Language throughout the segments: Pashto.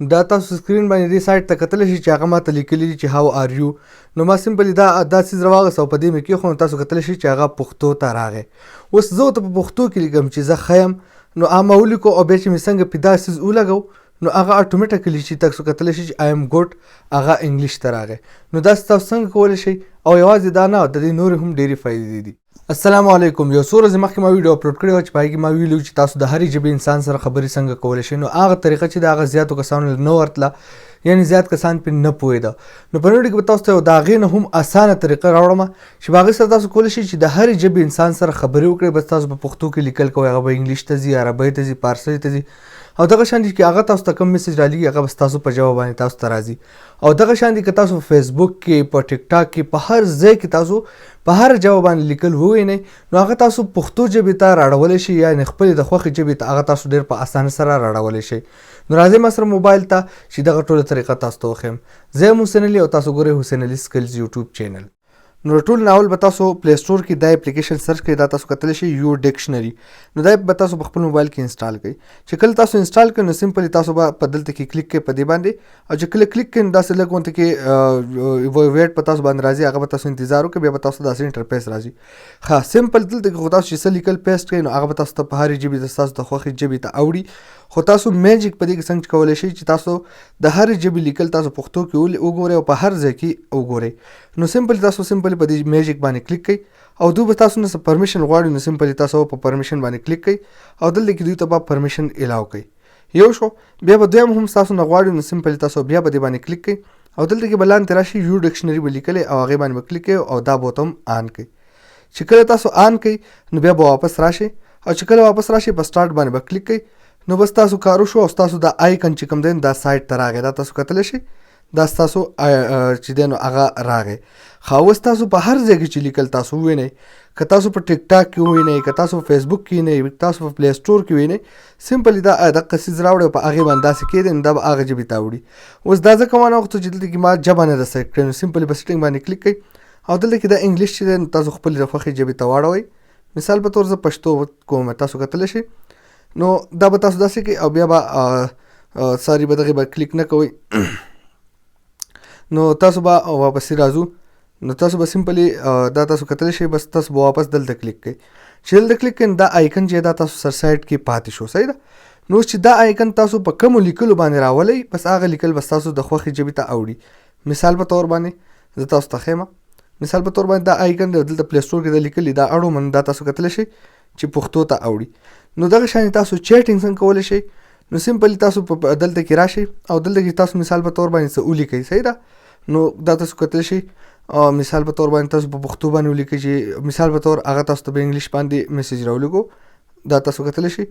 دا تاسو سکرین باندې دې سایت ته کتلی شئ چې هغه ماته لیکلي دي چې هاو آر یو. نو ما سمپلی دا څیز راواغست او په دې مې کېښود، نو تاسو کتلی شئ چې هغه پښتو ته راغی. اوس زه ورته په پښتو کې لیکم چې زه ښه یم، نو هغه ما ولیکو او بیا چې مې څنګه پې دا څیز ولګو نو هغه اټومیټکلی چې تاسو کتلی شئ چې آی ایم ګوډ هغه انګلیش ته راغی. نو داسې تاسو څنګه کولی شئ، او یوازې دا نه، د دې نورې هم ډېرې فایدې دي. السلام علیکم. یو څو ورځې مخکې ما ویډیو اپلوډ کړې وه چې په هغې کې ما ویلي وو چې تاسو د هرې ژبې انسان سره خبرې څنګه کولی شئ. نو هغه طریقه چې د هغه زیاتو کسانو له نه ورتله، یعنی زیات کسان پرې نه پوهېده. نو په نوې کې به تاسو ته یو د هغې نه هم اسانه طریقه راوړم چې په هغې سره تاسو کولی شئ چې د هرې ژبې انسان سره خبرې وکړئ. بس تاسو په پښتو کې لیکل کوئ، هغه به انګلیش ته ځي، عربۍ ته ځي، پارسۍ ته ځي، او دغه شان دي چې هغه تاسو ته کوم میسج رالیږي هغه به ستاسو په ژبه باندې تاسو ته راځي. او دغه شان دي که تاسو په فیسبوک کې، په ټیک ټاک کې، په هر ځای کې تاسو په هر ژبه باندې لیکل ووینئ، نو هغه تاسو پښتو ژبې ته راړولی شئ، یعنې خپلې د خوښې ژبې ته هغه تاسو ډېر په اسانۍ سره راړولی شئ. نو راځئ ما سره موبایل ته چې دغه ټوله طریقه تاسو ته وښیم. زه یم حسین علي او تاسو ګورئ حسین علي سکلز یوټیوب چینل. نو ټول ناول به تاسو پلی سټور کې دا اپلیکیشن سرچ کړئ، دا تاسو کتلی شئ یو ډکشنري. نو دا اپ به تاسو په خپل موبایل کې انسټال کړئ. چې کله تاسو انسټال کړئ نو سمپلی تاسو به په دلته کې کلیک کړئ په دې باندې، او چې کله کلیک کړئ نو داسې لږ غونته کې ویټ په تاسو باندې راځي، هغه به تاسو انتظار وکړئ، بیا به تاسو داسې انټرفیس راځي. ښه سمپل دلته کې خو تاسو چې څه لیکل پیسټ کړئ نو هغه به تاسو ته په هرې ژبې د ستاسو د خوښې ژبې ته اوړي. خو تاسو میجک په دې کې څنګه کولی شئ چې تاسو د هرې ژبې لیکل تاسو پښتو کې وګورئ او په هر ځای کې وګورئ. نو سمپل تاسو سمپل په دې میجک باندې کلیک کړئ او دوی به تاسو نه څه پرمیشن غواړي، نو سمپل تاسو په پرمیشن باندې کلیک کړئ او دلته کې دوی ته به پرمیشن الاو کړئ. یو شو، بیا به دویم هم تاسو نه غواړي، نو سمپل تاسو بیا په دې باندې کلیک کړئ او دلته کې به لاندې راشي یو ډکشنري به لیکلی او هغې باندې به کلیک کړئ او دا به ورته هم آن کړئ. چې کله تاسو آن کړئ نو بیا به واپس راشئ او چې کله واپس راشئ په سټارټ باندې به کلیک کړئ. نو بس تاسو کار وشو او ستاسو دا آیکن چې کوم دی دا سایت ته راغی، دا تاسو کتلی شئ، دا ستاسو چې دی نو هغه راغی. ښه اوس تاسو په هر ځای کې چې لیکل تاسو ووینئ، که تاسو په ټیک ټاک کې ووینئ، که تاسو په فیسبوک کې وینئ، که تاسو په پلی سټور کې وینئ، سمپلی دا دقه څیز راوړئ او په هغې باندې داسې کېږدئ نو دا به هغه ژبې ته اوړي. اوس دا ځکه وانه وختو چې دلته کې ما ژبه نه ده سلیکټ کړې، نو سمپلی په سیټینګ باندې کلیک کړئ او دلته کې دا انګلیش چې دی نو تاسو خپلې د خوښې ژبې ته واړوئ. مثال په تور زه پښتو کوم، تاسو کتلی شئ. نو دا به تاسو داسې کړئ او بیا به ساري به دغې به کلیک نه کوئ، نو تاسو به واپسې راځو. نو تاسو به سمپلی دا تاسو کتلی شئ، بس تاسو به واپس دلته کلیک کړئ. چې دلته کلیک کړئ نو دا آیکن چې دا تاسو سر سایډ کې پاتې شو، صحیح ده. نو اوس چې دا آیکن تاسو په کومو لیکلو باندې راولئ بس هغه لیکل به ستاسو د خوښې ژبې ته اوړي. مثال په تور باندې زه تاسو ته ښیم، مثال په تور باندې دا آیکن دی دلته پلی سټور کې دا لیکلي دا اړوم، نو دا تاسو کتلی شئ چې پښتو ته اوړي. نو دغه شان تاسو چیټینګ څنګه کولی شئ، نو سمپلی تاسو په دلته کې راشئ او دلته کې تاسو مثال په تور باندې څه ولیکئ، صحیح ده. نو دا تاسو کتلی شئ، مثال په تور باندې تاسو په پښتو باندې ولیکئ چې مثال په تور هغه تاسو ته په انګلیش باندې میسج راولېږو، دا تاسو کتلی شئ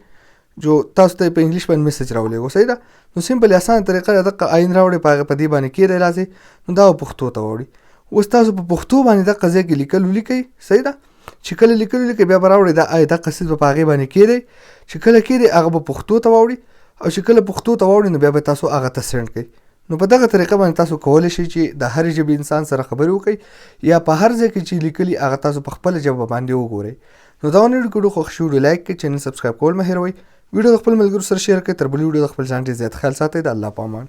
جو تاسو ته په انګلیش باندې میسج راولېږو، صحیح ده. نو سمپلی اسانه طریقه ده، دقه آین راوړئ په هغه په دې باندې کېږدئ راځئ، نو دا به پښتو ته واوړي. اوس تاسو په پښتو باندې دقه ځای کې لیکل ولیکئ، صحیح ده. چې کله لیکل ولیکئ بیا به راوړئ دا آی دقه څیز به په هغې باندې کېږدئ، چې کله کېږدئ هغه به پښتو ته واوړي او چې کله پښتو ته واوړي نو بیا به تاسو هغه ته سینډ کړئ. نو په دغه طریقه باندې تاسو کولی شئ چې د هرې ژبې انسان سره خبرې وکړئ یا په هر ځای کې چې لیکلي هغه تاسو په خپله ژبه باندې وګورئ. نو دا ونه ویډیو خوښ شي ویډیو لایک کړئ، چینل سبسکرایب کول مه هېروئ، ویډیو د خپل ملګرو سره شیر کړئ. تر بلې ویډیو د خپل ځان ډېر زیات خیال ساتئ. د الله په امان.